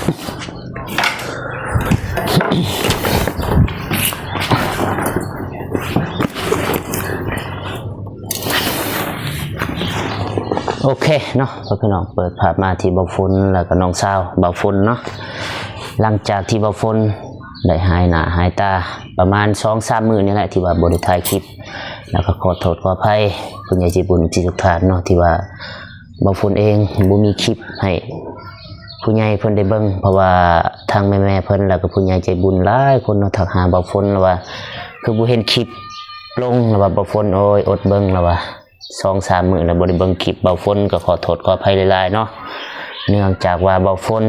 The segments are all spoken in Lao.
ໂອເຄເນາະ ພໍ່ແມ່ພີ່ນ້ອງ ເປີດພາບມາທີ່ບ່າວຝົນ ແລ້ວກໍນ້ອງສາວບ່າວຝົນເນາະ. ຫຼັງຈາກທີ່ບ່າວຝົນໄດ້ຫາຍໜ້າຫາຍຕາປະມານສອງສາມມື້ນີ້ແຫຼະ ທີ່ວ່າບໍ່ໄດ້ຖ່າຍຄລິບ ແລ້ວກໍຂໍໂທດຂໍອະໄພຜູ້ໃຫຍ່ໃຈບຸນທຸກທ່ານເນາະ ທີ່ວ່າບ່າວຝົນເອງບໍ່ມີຄລິບໃຫ້ຜູ້ໃຫຍ່ເພິ່ນໄດ້ເບິ່ງ ເພາະວ່າທາງແມ່ໆເພິ່ນ ແລ້ວກໍຜູ້ໃຫຍ່ໃຈບຸນຫຼາຍຄົນເນາະ ທັກຫາບ່າວຝົນ ແລ້ວວ່າຄືບໍ່ເຫັນຄລິບລົງ ແລ້ວວ່າບ່າວຝົນ ໂອ້ຍ ອົດເບິ່ງ ແລ້ວວ່າ ສອງສາມມື້ແລ້ວບໍ່ໄດ້ເບິ່ງຄລິບບ່າວຝົນ ກໍຂໍໂທດຂໍອະໄພຫຼາຍໆເນາະ. ເນື່ອງຈາກວ່າບ່າວຝົນ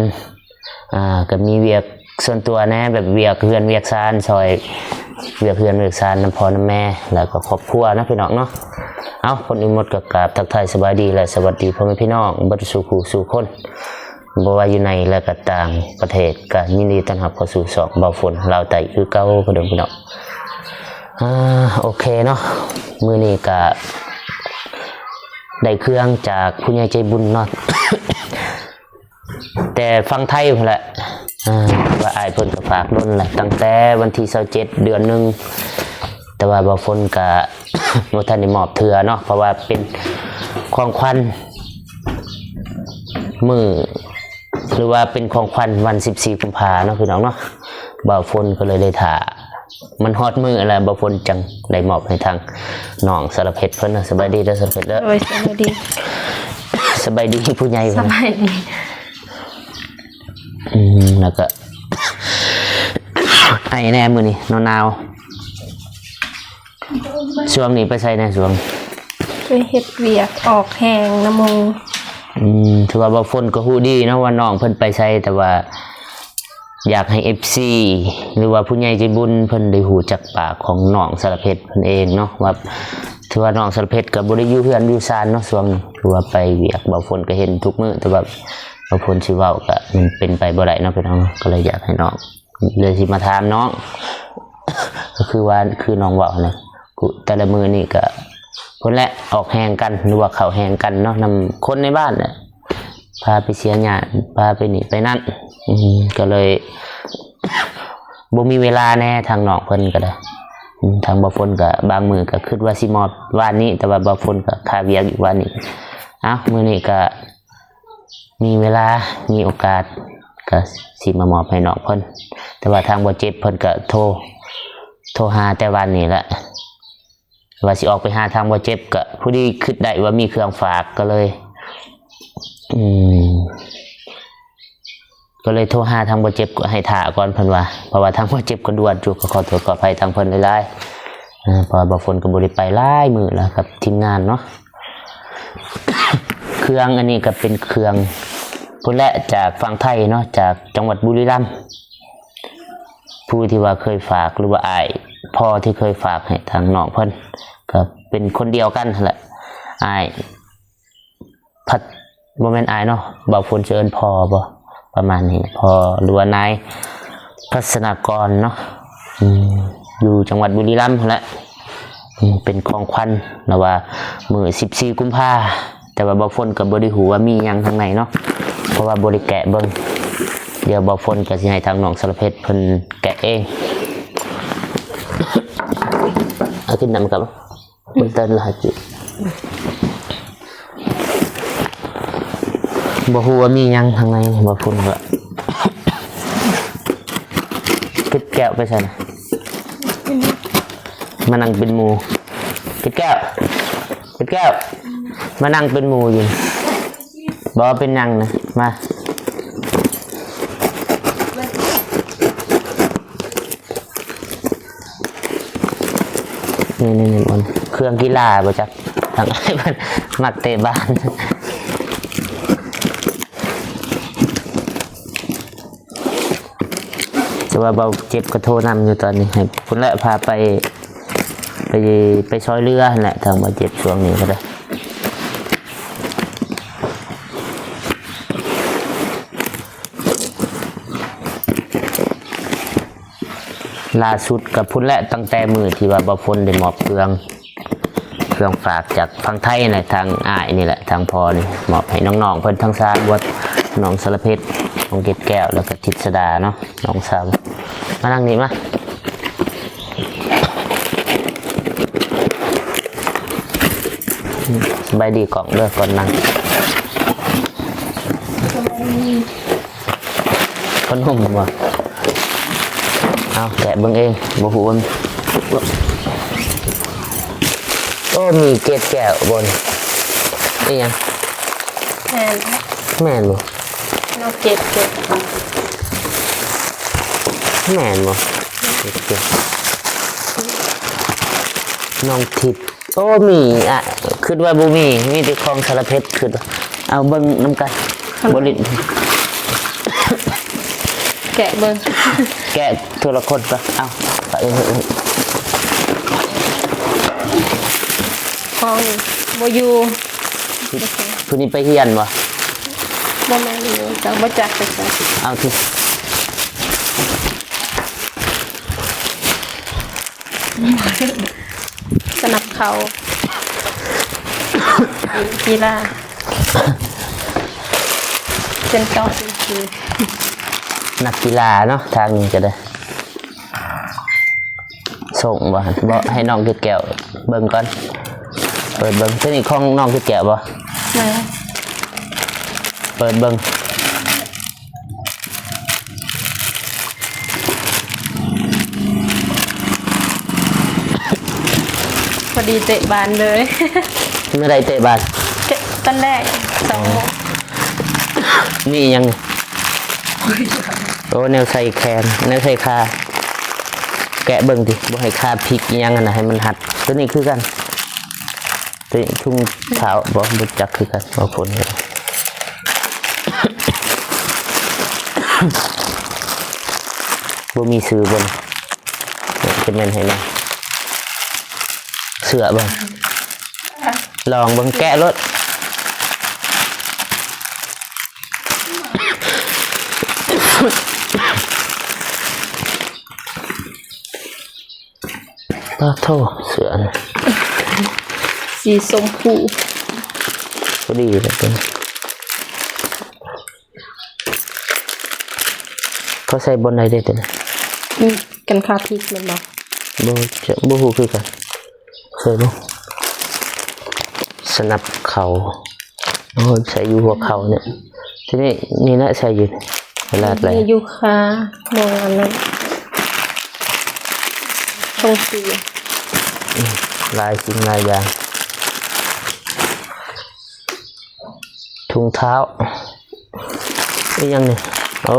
ອ່າ ກໍມີວຽກສ່ວນຕົວແດ່ ແບບວຽກເຮືອນວຽກຊານ ຊ່ອຍວຽກເຮືອນວຽກຊານນຳພໍ່ນຳແມ່ ແລ້ວກໍຄອບຄົວເນາະ ພີ່ນ້ອງເນາະ. ເອົາ ກ່ອນອື່ນໝົດກໍກາບທັກທາຍສະບາຍດີ ແລະ ສະຫວັດດີພໍ່ແມ່ພີ່ນ້ອງເບິດສູ່ຜູ້ສູ່ຄົນ ບໍ່ວ່າຢູ່ໃນ ແລະ ກໍຕ່າງປະເທດ ກໍຍິນດີຕ້ອນຮັບເຂົ້າສູ່ຊ່ອງບ່າວຝົນລາວໃຕ້ຄືເກົ່າຄືເດີມ ພີ່ນ້ອງ. ອ່າ ໂອເຄເນາະ ມື້ນີ້ກະໄດ້ເຄື່ອງຈາກຜູ້ໃຫຍ່ໃຈບຸນເນາະ ແຕ່ຝັ່ງໄທພຸ້ນແຫຼະ. ອ່າ ວ່າອ້າຍເພິ່ນກໍຝາກດົນແຫຼະ ຕັ້ງແຕ່ວັນທີຊາວເຈັດ ເດືອນໜຶ່ງ ແຕ່ວ່າບ່າວຝົນກະບໍ່ທັນໄດ້ມອບເທື່ອເນາະ ເພາະວ່າເປັນຂອງຂວັນມື້ ຫຼືວ່າເປັນຂອງຂວັນວັນສິບສີ່ກຸມພາເນາະ ພີ່ນ້ອງເນາະ. ບ່າວຝົນກໍເລີຍໄດ້ຖ້າ ມັນຮອດມື້ແລ້ວ ບ່າວຝົນຈັ່ງໄດ້ມອບໃຫ້ທາງນ້ອງສາລະເພັດເພິ່ນເນາະ. ສະບາຍດີເດີສາລະເພັດເດີ. ໂດຍ ສະບາຍດີ. ສະບາຍດີຜູ້ໃຫຍ່ເພິ່ນ. ສະບາຍດີ. ອືມ ແລ້ວກໍ ໄອແດ່ມື້ນີ້ ໜາວໆ. ຊ່ວງນີ້ໄປໃສແດ່ຊ່ວງ? ໄປເຮັດວຽກອອກແຮງນຳໝູ່. ອືມ ຖືວ່າບ່າວຝົນກໍຮູ້ດີເນາະວ່ານ້ອງເພິ່ນໄປໃສ ແຕ່ວ່າຢາກໃຫ້ເອັຟຊີ ຫຼືວ່າຜູ້ໃຫຍ່ໃຈບຸນເພິ່ນໄດ້ຮູ້ຈາກປາກຂອງນ້ອງສາລະເພັດເພິ່ນເອງເນາະ ວ່າຖືວ່ານ້ອງສາລະເພັດກໍບໍ່ໄດ້ຢູ່ເຮືອນຢູ່ຊານເນາະ ຊ່ວງນີ້ ຖືວ່າໄປວຽກ. ບ່າວຝົນກໍເຫັນທຸກມື້ ແຕ່ວ່າບ່າວຝົນຊິເວົ້າກໍມັນເປັນໄປບໍ່ໄດ້ເນາະ ພີ່ນ້ອງເນາະ ກໍເລີຍຢາກໃຫ້ນ້ອງ ເລີຍຊິມາຖາມນ້ອງ ກໍຄືວ່າ ຄືນ້ອງເວົ້າຫັ້ນແຫຼະ ແຕ່ລະມື້ນີ້ກໍພຸ້ນແຫຼະ ອອກແຮງກັນ ຫຼືວ່າເຂົ້າແຮງກັນເນາະ ນຳຄົນໃນບ້ານແຫຼະ ພາໄປເສຍຫຍ້າ ພາໄປນີ້ໄປນັ້ນ ອືມ ກໍເລີຍບໍ່ມີເວລາແດ່ ທາງນ້ອງເພິ່ນກໍໄດ້ ອືມ ທາງບ່າວຝົນກໍບາງມື້ກໍຄິດວ່າຊິມອບວານນີ້ ແຕ່ວ່າບ່າວຝົນກໍຄາວຽກຢູ່ວານນີ້. ເອົ້າ ມື້ນີ້ກໍ ມີເວລາ ມີໂອກາດ ກໍຊິມາມອບໃຫ້ນ້ອງເພິ່ນ ແຕ່ວ່າທາງບ່າວເຈັບເພິ່ນກໍໂທ ໂທຫາແຕ່ວານນີ້ແຫຼະ ວ່າຊິອອກໄປຫາທາງບ່າວເຈັບ ກໍພໍດີຄິດໄດ້ວ່າມີເຄື່ອງຝາກ ກໍເລີຍ ອືມ ກໍເລີຍໂທຫາທາງບ່າວເຈັບ ໃຫ້ຖ້າກ່ອນເພິ່ນວ່າ ເພາະວ່າທາງບ່າວເຈັບກໍດ່ວນຢູ່ ກໍຂໍໂທດຂໍອະໄພທາງເພິ່ນຫຼາຍໆ ເພາະວ່າບ່າວຝົນກໍບໍ່ໄດ້ໄປຫຼາຍມື້ແລ້ວກັບທີມງານເນາະ. ເຄື່ອງອັນນີ້ກໍເປັນເຄື່ອງພຸ້ນແຫຼະ ຈາກຝັ່ງໄທເນາະ ຈາກຈັງຫວັດບຸລີລັມ ຜູ້ທີ່ວ່າເຄີຍຝາກ ຫຼືວ່າອ້າຍພໍ່ທີ່ເຄີຍຝາກໃຫ້ທາງນ້ອງເພິ່ນ ກໍເປັນຄົນດຽວກັນຫັ້ນແຫຼະ ອ້າຍ ພັດ ບໍ່ແມ່ນອ້າຍເນາະ ບ່າວຝົນຊິເອີ້ນພໍ່ບໍ່ ປະມານນີ້ ພໍ່ ຫຼືວ່ານາຍພັດສະນາກອນເນາະ ອືມ ຢູ່ຈັງຫວັດບຸລີລັມຫັ້ນແຫຼະ ອືມ ເປັນຂອງຂວັນລະວ່າມື້ສິບສີ່ກຸມພາ ແຕ່ວ່າບ່າວຝົນກໍບໍ່ໄດ້ຮູ້ວ່າມີຫຍັງທາງໃນເນາະ ເພາະວ່າບໍ່ໄດ້ແກະເບິ່ງ ດຽວບ່າວຝົນກໍຊິໃຫ້ທາງນ້ອງສາລະເພັດເພິ່ນແກະເອງ ເອົາຂຶ້ນນຳກັບ ມັນເຕີນລະຫາຍຈິ ບໍ່ຮູ້ວ່າມີຫຍັງທາງໃນ ບໍ່ພຸ້ນວ່າ ເກັດແກ້ວໄປໃສນະ ມານັ່ງເປັນໝູ່ ເກັດແກ້ວ ເກັດແກ້ວ ມານັ່ງເປັນໝູ່ຢູ່ ບໍ່ເປັນຫຍັງນະ ມາ ນີ້ໆໆ ເຄື່ອງກິລາບໍ່ຈັກ ທາງອ້າຍເພິ່ນມັກເຕະບານ ແຕ່ວ່າບ່າວເຈັບກໍໂທນຳຢູ່ຕອນນີ້ ໃຫ້ພຸ້ນແຫຼະ ພາໄປ ໄປ ໄປຊ່ອຍເຫຼືອຫັ້ນແຫຼະ ທາງບ່າວເຈັບຊ່ວງນີ້ກໍໄດ້ ລ່າສຸດກໍພຸ້ນແຫຼະ ຕັ້ງແຕ່ມື້ທີ່ວ່າບ່າວຝົນໄດ້ມອບເຄື່ອງ ເຄື່ອງຝາກຈາກຝັ່ງໄທນະ ທາງອ້າຍນີ້ແຫຼະ ທາງພໍ່ນີ້ ມອບໃຫ້ນ້ອງໆເພິ່ນທັງສາມ ວ່ານ້ອງສາລະເພັດ ນ້ອງເກັດແກ້ວ ແລ້ວກໍທິດສະດາເນາະ ນ້ອງສາວ. ມານັ່ງນີ້ມາ. ສະບາຍດີກ້ອງເດີ ກ່ອນນັ່ງ. ຂະໜົມບໍ່? ເອົາ ແກະເບິ່ງເອງ ບໍ່ຮູ້ວ່າ ໂອ້ ມີເກັດແກ້ວບໍ່ນີ້? ອີຫຍັງ? ແມ່ນ ແມ່ນບໍ່? ນ້ອງເກັດ ເກັດ ແມ່ນບໍ່? ເກັດ ເກັດ ນ້ອງທິດ. ໂອ້ ມີ ອະ ຄິດວ່າບໍ່ມີ ມີແຕ່ຂອງສາລະເພັດ ຄິດວ່າ. ເອົາເບິ່ງນຳກັນ ບໍ່ລິດ ແກະເບິ່ງ ແກະ ທຸລະຄົນກໍເອົາ ຂອງບໍ່ຢູ່. ຜູ້ນີ້ໄປຮຽນບໍ່? ບໍ່ແມ່ນຢູ່ ຈັກ ບໍ່ຈັກໄປໃສ. ເອົາຕິ ສະໜັບເຂົ່າ ກິລາ ເປັນເກາະ ນັກກິລາເນາະ ທາງນີ້ກໍໄດ້. ສົ່ງບໍ່? ບໍ່ ໃຫ້ນ້ອງເກັດແກ້ວເບິ່ງກ່ອນ ເປີດເບິ່ງ. ໂຕນີ້ຂອງນ້ອງເກັດແກ້ວບໍ່? ເປີດເບິ່ງ. ພໍດີເຕະບານເລີຍ. ເມື່ອໃດເຕະບານ? ຕອນແລກ ສອງໂມງ. ມີອີ່ຫຍັງນີ້? ໂອ້ ແນວໃສ່ແຂນ ແນວໃສ່ຂາ. ແກະເບິ່ງຕິ ບໍ່ໃຫ້ຂາພິກອີ່ຫຍັງຫັ້ນນະ ໃຫ້ມັນຮັດ. ໂຕນີ້ຄືກັນ. ຕິ ທຸງເທົ້າບໍ່ ບໍ່ຈັກຄືກັນ ບາງຄົນ ບໍ່ມີຊື່ບໍ່? ຈະແມ່ນໃຫ້ນະ ເຊື່ອບໍ່? ລອງເບິ່ງ ແກະໂລດ. ປາໂທ້ ເສື້ອນີ້ ສີຊົມພູ ພໍດີເລີຍ. ເຂົາໃສ່ບ່ອນໃດເດ້ໂຕນີ້? ອືມ ກັນຂາພິກແມ່ນບໍ່? ບໍ່ ຈະ ບໍ່ຮູ້ຄືກັນ. ໃສ່ເບິ່ງ ສະໜັບເຂົ່າ. ໂອ້ຍ ໃສ່ຢູ່ຫົວເຂົ່ານີ້. ທີນີ້ນີ້ນະ ໃສ່ຢູ່ ເວລາໄຫຼ ຢູ່ຂາ ບໍ່ອັນນັ້ນ ຊ່ອງຕີ. ອືມ ຫຼາຍສິ່ງຫຼາຍຢ່າງ. ຖົງເທົ້າ ອີ່ຫຍັງນີ້? ໂອ້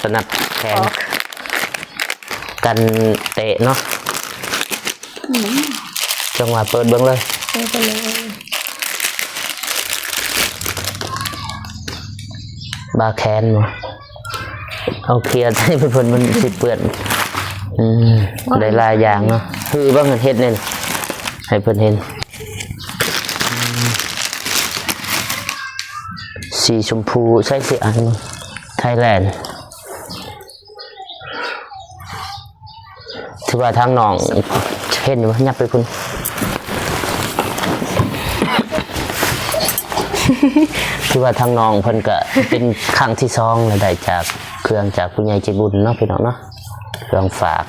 ສະໜັບແຂນ ກັນເຕະເນາະ. ອືມ ຈັ່ງວ່າເປີດເບິ່ງເລີຍ ເປີດເບິ່ງເລີຍ. ບາແຂນບໍ່? ເອົາເຄຍໃສ່ເພິ່ນ ມັນຊິເປື້ອນ. ອືມ ໄດ້ຫຼາຍຢ່າງເນາະ. ຄືເບິ່ງ ເຮັດແນ່ ໃຫ້ເພິ່ນເຫັນ. ອືມ ສີຊົມພູ ໃສ່ຊິອັນ ໄທແລນ. ຖືວ່າທາງນ້ອງເຫັນຢູ່ ຫຍັບໄປພຸ້ນ. ຖືວ່າທາງນ້ອງເພິ່ນກະເປັນຄັ້ງທີສອງແລ້ວ ໄດ້ຈາກເຄື່ອງຈາກຜູ້ໃຫຍ່ໃຈບຸນເນາະ ພີ່ນ້ອງເນາະ ເຄື່ອງຝາກ.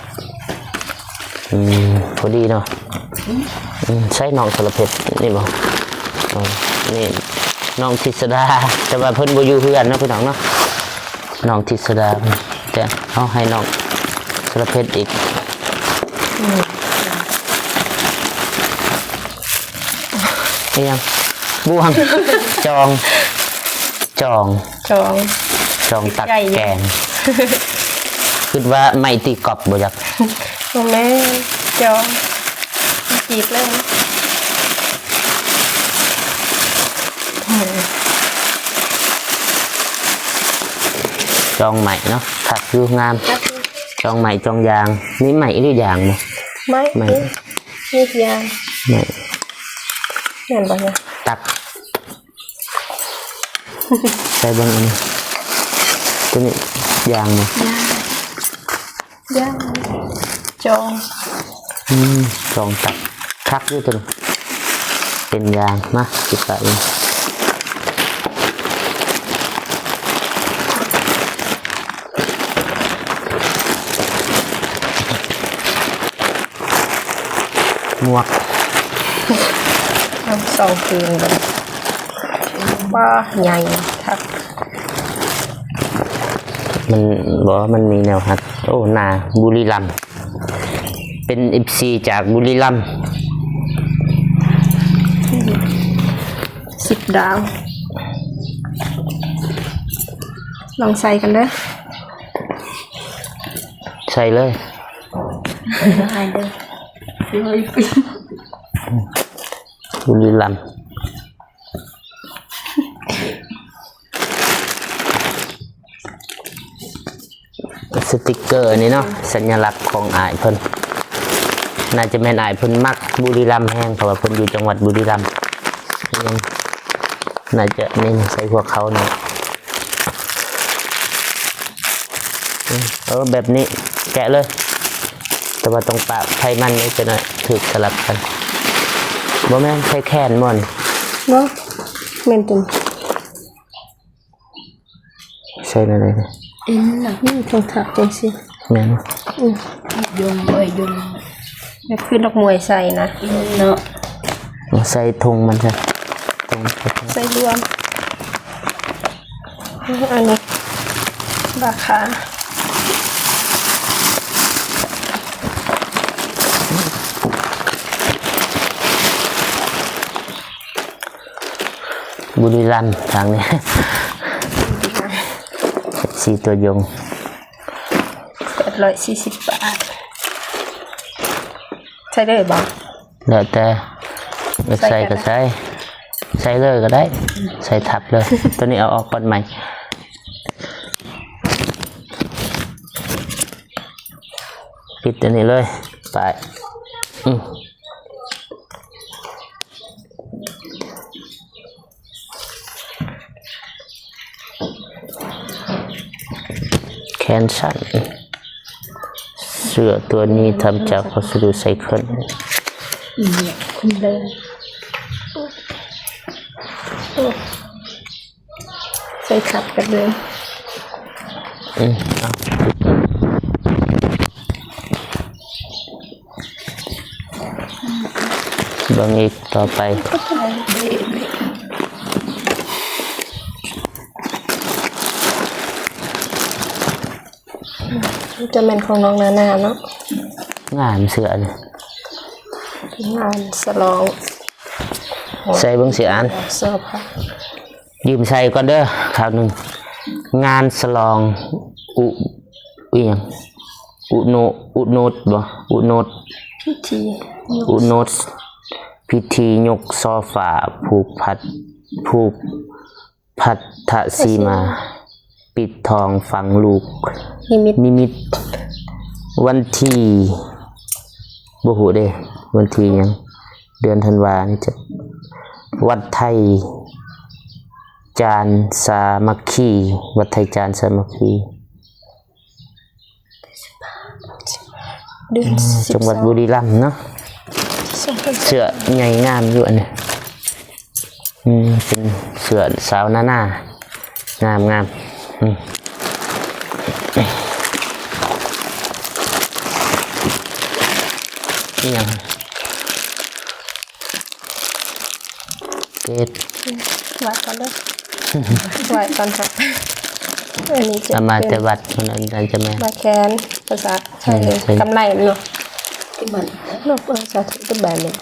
ອືມ ພໍດີເນາະ. ອືມ ໃຊ້ນ້ອງສາລະເພັດນີ້ບໍ່? ເອີ ນີ້ນ້ອງທິດສະດາ ແຕ່ວ່າເພິ່ນບໍ່ຢູ່ເຮືອນເນາະ ພີ່ນ້ອງເນາະ. ນ້ອງທິດສະດາ ແຕ່ເຮົາໃຫ້ນ້ອງສາລະເພັດອີກ. ອືມ ອີ່ຫຍັງ? ບ່ວງ ຈອງ ຈອງ ຈອງ ຈອງຕັກແກງ. ຄິດວ່າໄມ້ຕີກອບບໍ່ຈັກ? ບໍ່ແມ່ນ ຈອງ ກຣີດເລີຍ. ຈອງໄມ້ເນາະ ຄັກຢູ່ ງາມ. ຈອງໄມ້ ຈອງຢາງ. ມີໄມ້ ຫຼື ຢາງບໍ່? ໄມ້ ໄມ້ ມີ ມີຢາງ. ໄມ້ ແມ່ນບໍ່? ຕັກ ໃສ່ເບິ່ງອັນນີ້ ໂຕນີ້ຢາງບໍ່? ຢາງ ຢາງ ຈອງ. ອືມ ຈອງຕັກ ຄັກຢູ່ໂຕນີ້ ເປັນຢາງ. ມາ ຊິປະອີກ. ໝວກ ເອົາສອງຄືນເບິ່ງ ວ້າ ໃຫຍ່ຄັກ ມັນ ບໍ່ ມັນມີແນວຮັດ ໂອ້ ໜ້າ ບຸລີລັມ ເປັນເອັຟຊີຈາກບຸລີລັມ ສິບດາວ ລອງໃສ່ກັນເດີ ໃສ່ເລີຍ ບຸລີລັມ ສະຕິກເກີອັນນີ້ເນາະ ສັນຍະລັກຂອງອ້າຍເພິ່ນ ໜ້າຈະແມ່ນອ້າຍເພິ່ນມັກບຸລີລັມແຮງ ເພາະວ່າເພິ່ນຢູ່ຈັງຫວັດບຸລີລັມ ໜ້າຈະເນັ້ນໃສ່ພວກເຂົານີ້ ເອີ ແບບນີ້ແກະເລີຍ ແຕ່ວ່າຕ້ອງປະໄຂມັນນີ້ຈັກໜ້ອຍ ຖືກສະຫຼັບກັນ ບໍ່ແມ່ນໃສ່ແຂນບໍ່ນີ້ ບໍ່ ແມ່ນຕົວນີ້ ໃສ່ແນວໃດນີ້ ເອັນນະ ນີ້ຕ້ອງຖັກຈັ່ງຊີ້ ແມ່ນ ອື ຍົງເອີຍ ຍົງ ແບບຄືນັກມວຍໃສ່ນະ ເນາະ ມາໃສ່ຖົງມັນຊະ ຖົງ ໃສ່ລວມ ອັນນີ້ ລາຄາ ບຸລີລັມທາງນີ້ ເອັຟຊີ ຕົວຍົງ ແປດຮ້ອຍສີ່ສິບບາດ ໃສ່ເລີຍບໍ່? ແລ້ວແຕ່ ຢາກໃສ່ກໍໃສ່ ໃສ່ເລີຍກໍໄດ້ ໃສ່ທັບເລີຍ ຕົວນີ້ເອົາອອກກ່ອນໃໝ່ ປິດອັນນີ້ເລີຍ ໄປ ອື ແຂນສັ້ນ ເສື້ອຕົວນີ້ທຳຈາກວັດສະດຸໄຊເຄິນ ໃສ່ທັບກັນເລີຍ ອື ເອົາ ເບິ່ງອີກຕໍ່ໄປ ຈະແມ່ນຂອງນ້ອງນານາເນາະ ງາມເສື້ອນີ້ ງານສະຫຼອງ ໃສ່ເບິ່ງຊິອ່ານ ເສື້ອຜ້າ ຢືມໃສ່ກ່ອນເດີ ຄາວໜຶ່ງ ງານສະຫຼອງ ອຸ ອີ່ຫຍັງ ອຸໂນ ອຸໂນດບໍ່ ອຸໂນດ ພິທີ ອຸໂນດ ພິທີຍົກຊໍຝາ ຜູກພັດ ຜູກພັດທະສີມາ ປິດທອງຝັງລູກ ນິມິດ ນິມິດ ວັນທີ ບໍ່ຮູ້ເດ້ ວັນທີຫຍັງ ເດືອນທັນວານີ້ຈະ ວັດໄທຈານສາມັກຄີ ວັດໄທຈານສາມັກຄີ ເດືອນ ອືມ ສິບສອງ ຈັງຫວັດບຸລີລັມເນາະ ເສື້ອໃຫຍ່ງາມຢູ່ອັນນີ້ ອືມ ເປັນເສື້ອສາວນານາ ງາມໆ ອືມ ອີ່ຫຍັງ ເກັບ ອືມ ໄວ້ກ່ອນເດີ ໄວ້ກ່ອນເຖາະ ອັນນີ້ຈະ ເອົາມາແຕ່ວັດ ເປັນ ອັນນັ້ນຈະແມ່ນ ໄວ້ແຂນ ພາສາໄທ ເອີ ໃສ່ ກຳໄລເນາະ ເນາະ ເອີ ສາທຸ ເປັນແບບນີ້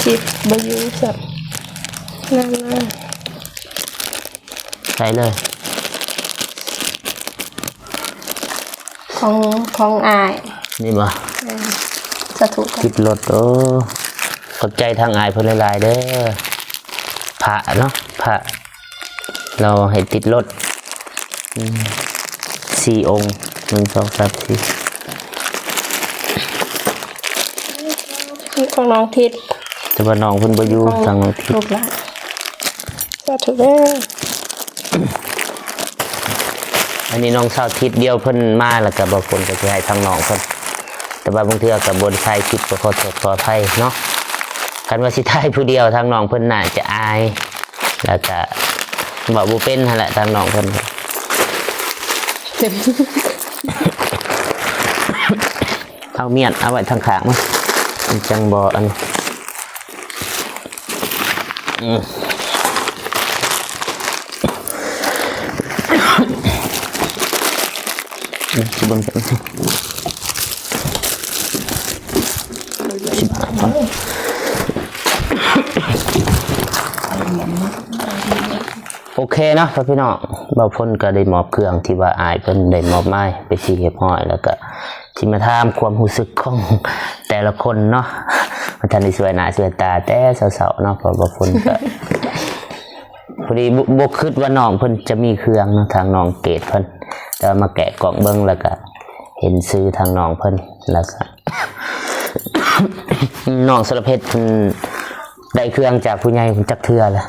ທີ່ບໍ່ຢູ່ຊັ້ນ ງາມໆ ໃສ່ເລີຍ ຂອງ ຂອງອ້າຍ ນີ້ບໍ່? ແມ່ນ ສາທຸ ຕິດລົດ ໂອ້ ຂອບໃຈທາງອ້າຍເພິ່ນຫຼາຍໆເດີ ພະເນາະ ພະ ລາວໃຫ້ຕິດລົດ ອືມ ສີ່ອົງ ໜຶ່ງ ສອງ ສາມ ສີ່ ຂອງນ້ອງທິດ ແຕ່ວ່ານ້ອງເພິ່ນບໍ່ຢູ່ ຂອງ ທາງນ້ອງທິດ ລູກຫຼານ ສາທຸເດີ ອັນນີ້ນ້ອງສາວທິດ ດຽວເພິ່ນມາແລ້ວກໍບາງຄົນກໍຊິໃຫ້ທາງນ້ອງເພິ່ນ ແຕ່ວ່າບາງເທື່ອກໍບໍ່ໄດ້ຖ່າຍຄລິບ ກໍຂໍໂທດຂໍອະໄພເນາະ ຄັນວ່າຊິຖ່າຍຜູ້ດຽວ ທາງນ້ອງເພິ່ນໜ້າຈະອາຍ ແລ້ວກະເວົ້າບໍ່ເປັນຫັ້ນແຫຼະ ທາງນ້ອງເພິ່ນ ເຕັມ ເອົາມ້ຽນເອົາໄວ້ທາງຂ້າງມັນ ມັນຈັ່ງບໍ່ອັນນີ້ ອືມ ຊິເບິ່ງກັນ ສິບຫ້າ ໂອເຄເນາະພໍ່ພີ່ນ້ອງ ບ່າວພົນກໍໄດ້ມອບເຄື່ອງທີ່ວ່າອ້າຍເພິ່ນໄດ້ມອບໝາຍໄປທີ່ຮຽບຮ້ອຍ ແລ້ວກໍຊິມາຖາມຄວາມຮູ້ສຶກຂອງແຕ່ລະຄົນເນາະ ວ່າທ່ານໄດ້ຊ່ວຍໜ້າຊ່ວຍຕາແຕ່ເຊົ້າໆເນາະ ເພາະບ່າວພົນກໍ ພໍດີບໍ່ ບໍ່ຄິດວ່ານ້ອງເພິ່ນຈະມີເຄື່ອງເນາະ ທາງນ້ອງເກດເພິ່ນ ແຕ່ວ່າມາແກະກ່ອງເບິ່ງ ແລ້ວກໍເຫັນຊື່ທາງນ້ອງເພິ່ນ ແລ້ວກໍ ນ້ອງສາລະເພັດເພິ່ນໄດ້ເຄື່ອງຈາກຜູ້ໃຫຍ່ເພິ່ນຈັກເທື່ອລະ?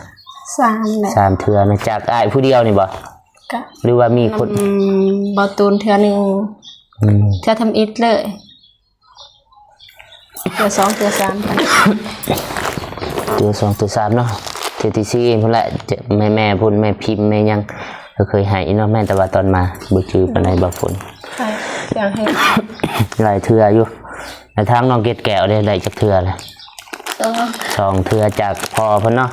ສາມແຫຼະ ສາມເທື່ອນະ ຈາກອ້າຍຜູ້ດຽວນີ້ບໍ່? ກະ ຫຼືວ່າມີຄົນ ອືມ ບ່າວຕູນເທື່ອໜຶ່ງ ອືມ ເທື່ອທຳອິດເລີຍ ເທື່ອສອງເທື່ອສາມ ເທື່ອສອງເທື່ອສາມເນາະ ເທື່ອທີສີ່ພຸ້ນແຫຼະ ແມ່ໆພຸ້ນ ແມ່ພິມແມ່ຫຍັງ ກໍເຄີຍໃຫ້ເນາະ ແມ່ນແຕ່ວ່າຕອນມາບໍ່ຈື່ປານໃດ ບ່າວພົນ ໃຫ້ ຢາກໃຫ້ ຫຼາຍເທື່ອຢູ່ ແລ້ວທາງນ້ອງເກດແກ້ວເດ້ ໄດ້ຈັກເທື່ອລະ? ສອງ ສອງເທື່ອຈາກພໍ່ເພິ່ນເນາະ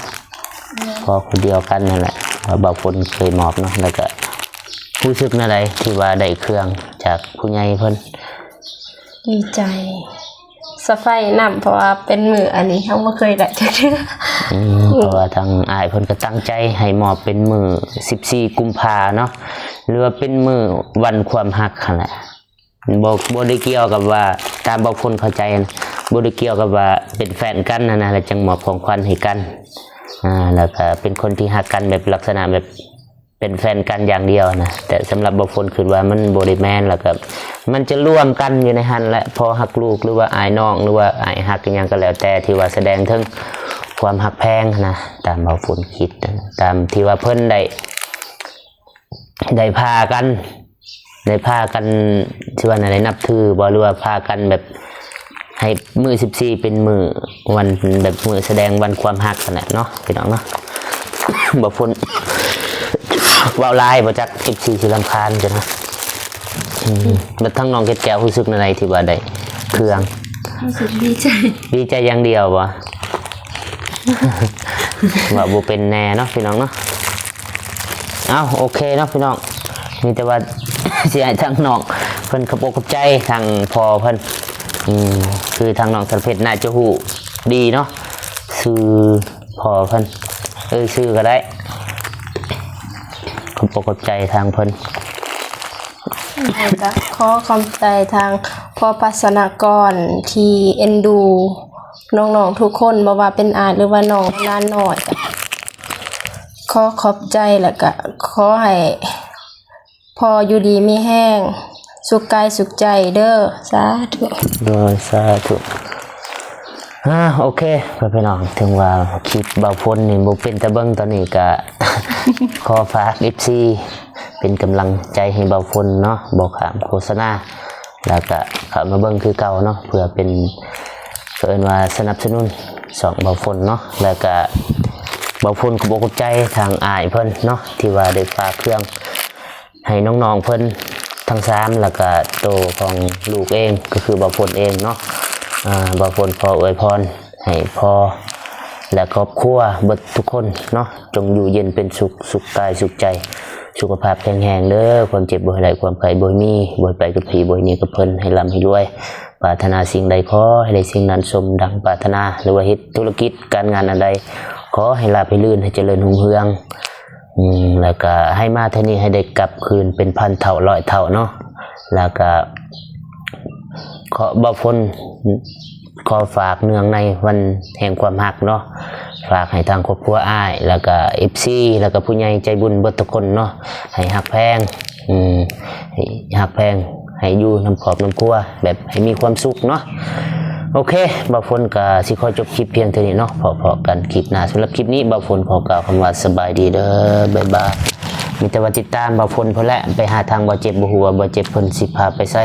ແມ່ນ ພໍ່ຄົນດຽວກັນນັ້ນແຫຼະ ວ່າບ່າວພົນເຄີຍມອບເນາະ ແລ້ວກໍຮູ້ສຶກແນວໃດທີ່ວ່າໄດ້ເຄື່ອງຈາກຜູ້ໃຫຍ່ເພິ່ນ? ດີໃຈ ສະໄພນຳ ເພາະວ່າເປັນມື້ອັນນີ້ເຮົາບໍ່ເຄີຍໄດ້ຈັກເທື່ອ ອືມ ເພາະວ່າທາງອ້າຍເພິ່ນກໍຕັ້ງໃຈໃຫ້ມອບເປັນມື້ສິບສີ່ກຸມພາເນາະ ຫຼືວ່າເປັນມື້ວັນຄວາມຮັກຫັ້ນແຫຼະ ບໍ່ ບໍ່ໄດ້ກ່ຽວກັບວ່າ ຕາມບ່າວພົນເຂົ້າໃຈນະ ບໍ່ໄດ້ກ່ຽວກັບວ່າເປັນແຟນກັນຫັ້ນນະ ແລ້ວຈັ່ງມອບຂອງຂວັນໃຫ້ກັນ ອ່າ ແລ້ວກໍເປັນຄົນທີ່ຮັກກັນແບບລັກສະນະແບບ ເປັນແຟນກັນຢ່າງດຽວນະ ແຕ່ສຳລັບບ່າວພົນຄິດວ່າມັນບໍ່ໄດ້ແມ່ນ ແລ້ວກໍມັນຈະລວມກັນຢູ່ໃນຫັ້ນແຫຼະ ພໍ່ຮັກລູກ ຫຼືວ່າອ້າຍນ້ອງ ຫຼືວ່າອ້າຍຮັກອີ່ຫຍັງກໍແລ້ວແຕ່ ທີ່ວ່າສະແດງເຖິງຄວາມຮັກແພງນະ ຕາມບ່າວພົນຄິດ ຕາມທີ່ວ່າເພິ່ນໄດ້ ໄດ້ພາກັນ ໄດ້ພາກັນ ຊິວ່າແນວໃດ ນັບຖືບໍ່ ຫຼືວ່າພາກັນແບບ ໃຫ້ມື້ສິບສີ່ເປັນມື້ວັນ ແບບມື້ສະແດງວັນຄວາມຮັກຫັ້ນແຫຼະເນາະ ພີ່ນ້ອງເນາະ ບ່າວພົນ ເວົ້າຫຼາຍບໍ່ຈັກ ເອັຟຊີ ຊິລຳຄານຈັ່ງນະ ອືມ ແລ້ວທາງນ້ອງເກດແກ້ວຮູ້ສຶກແນວໃດທີ່ວ່າໄດ້ເຄື່ອງ? ຮູ້ສຶກດີໃຈ ດີໃຈຢ່າງດຽວບໍ່? ເວົ້າບໍ່ເປັນແນ່ເນາະ ພີ່ນ້ອງເນາະ ເອົ້າ ໂອເຄເນາະ ພີ່ນ້ອງ ມີແຕ່ວ່າ ຊິໃຫ້ທາງນ້ອງເພິ່ນຂອບອົກຂອບໃຈທາງພໍ່ເພິ່ນ ອືມ ຄືທາງນ້ອງສາລະເພັດໜ້າຈະຮູ້ດີເນາະ ຊື່ພໍ່ເພິ່ນ ເອີ ຊື່ກໍໄດ້ ຂອບອົກຂອບໃຈທາງເພິ່ນ ແລ້ວກໍຂໍຂອບໃຈທາງພໍ່ພັດສະນະກອນທີ່ເອັນດູນ້ອງໆທຸກຄົນ ບໍ່ວ່າເປັນອ້າຍ ຫຼືວ່ານ້ອງຫຼານນ້ອຍ ກໍ ຂໍຂອບໃຈ ແລ້ວກະຂໍໃຫ້ພໍ່ຢູ່ດີມີແຮງ ສຸກກາຍສຸກໃຈເດີ ສາທຸ ໂດຍ ສາທຸ ອ່າ ໂອເຄ ພໍ່ແມ່ພີ່ນ້ອງ ເຖິງວ່າຄລິບບ່າວພົນນີ້ບໍ່ເປັນຕາເບິ່ງຕອນນີ້ ກະຂໍຝາກ ເອັຟຊີ ເປັນກຳລັງໃຈໃຫ້ບ່າວພົນເນາະ ບໍ່ຂ້າມໂຄສະນາ ແລ້ວກະເຂົ້າມາເບິ່ງຄືເກົ່າເນາະ ເພື່ອເປັນ ເອີ້ນວ່າສະໜັບສະໜູນຊ່ອງບ່າວພົນເນາະ ແລ້ວກະບ່າວພົນຂອບອົກຂອບໃຈທາງອ້າຍເພິ່ນເນາະ ທີ່ວ່າໄດ້ຝາກເຄື່ອງໃຫ້ນ້ອງໆເພິ່ນທັງສາມ ແລ້ວກະໂຕຂອງລູກເອງ ກໍຄືບ່າວພົນເອງເນາະ ອ່າ ບ່າວພົນຂໍອວຍພອນ ໃຫ້ພໍ່ ແລະ ຄອບຄົວເບິດທຸກຄົນເນາະ ຈົ່ງຢູ່ເຢັນເປັນສຸກ ສຸກກາຍສຸກໃຈ ສຸຂະພາບແຂງແຮງເດີ ຄວາມເຈັບບໍ່ໃຫ້ໄດ້ ຄວາມໄຂ້ບໍ່ໃຫ້ມີ ບໍ່ໃຫ້ໄປກັບຜີ ບໍ່ໃຫ້ໜີກັບເພິ່ນ ໃຫ້ລ່ຳໃຫ້ລວຍ ປາດຖະໜາສິ່ງໃດຂໍໃຫ້ໄດ້ສິ່ງນັ້ນ ສົມດັ່ງປາດຖະໜາ ຫຼືວ່າເຮັດທຸລະກິດການງານອັນໃດ ຂໍໃຫ້ລາບໃຫ້ລື່ນ ໃຫ້ຈະເລີນຮຸ່ງເຮືອງ ອືມ ແລ້ວກະໃຫ້ມາເທື່ອນີ້ໃຫ້ໄດ້ກັບຄືນເປັນພັນເທົ່າຮ້ອຍເທົ່າເນາະ ແລ້ວກະຂໍ ບ່າວພົນ ຂໍຝາກເນື່ອງໃນວັນແຫ່ງຄວາມຮັກເນາະ ຝາກໃຫ້ທາງຄອບຄົວອ້າຍ ແລ້ວກະ ເອັຟຊີ ແລ້ວກະຜູ້ໃຫຍ່ໃຈບຸນເບິດທຸກຄົນເນາະ ໃຫ້ຮັກແພງ ອືມ ໃຫ້ຮັກແພງ ໃຫ້ຢູ່ນຳຄອບນຳຄົວແບບໃຫ້ມີຄວາມສຸກເນາະ ໂອເຄ ບ່າວພົນກະຊິຂໍຈົບຄລິບພຽງເທົ່ານີ້ເນາະ ພໍ້ໆກັນຄລິບໜ້າ ສຳລັບຄລິບນີ້ບ່າວພົນຂໍກ່າວຄຳວ່າສະບາຍດີເດີ ບາຍບາຍ ມີແຕ່ວ່າຕິດຕາມບ່າວພົນພຸ້ນແຫຼະ ໄປຫາທາງບ່າວເຈັບ ບໍ່ຮູ້ວ່າບ່າວເຈັບເພິ່ນຊິພາໄປໃສ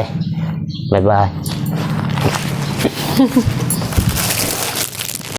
ບາຍບາຍ.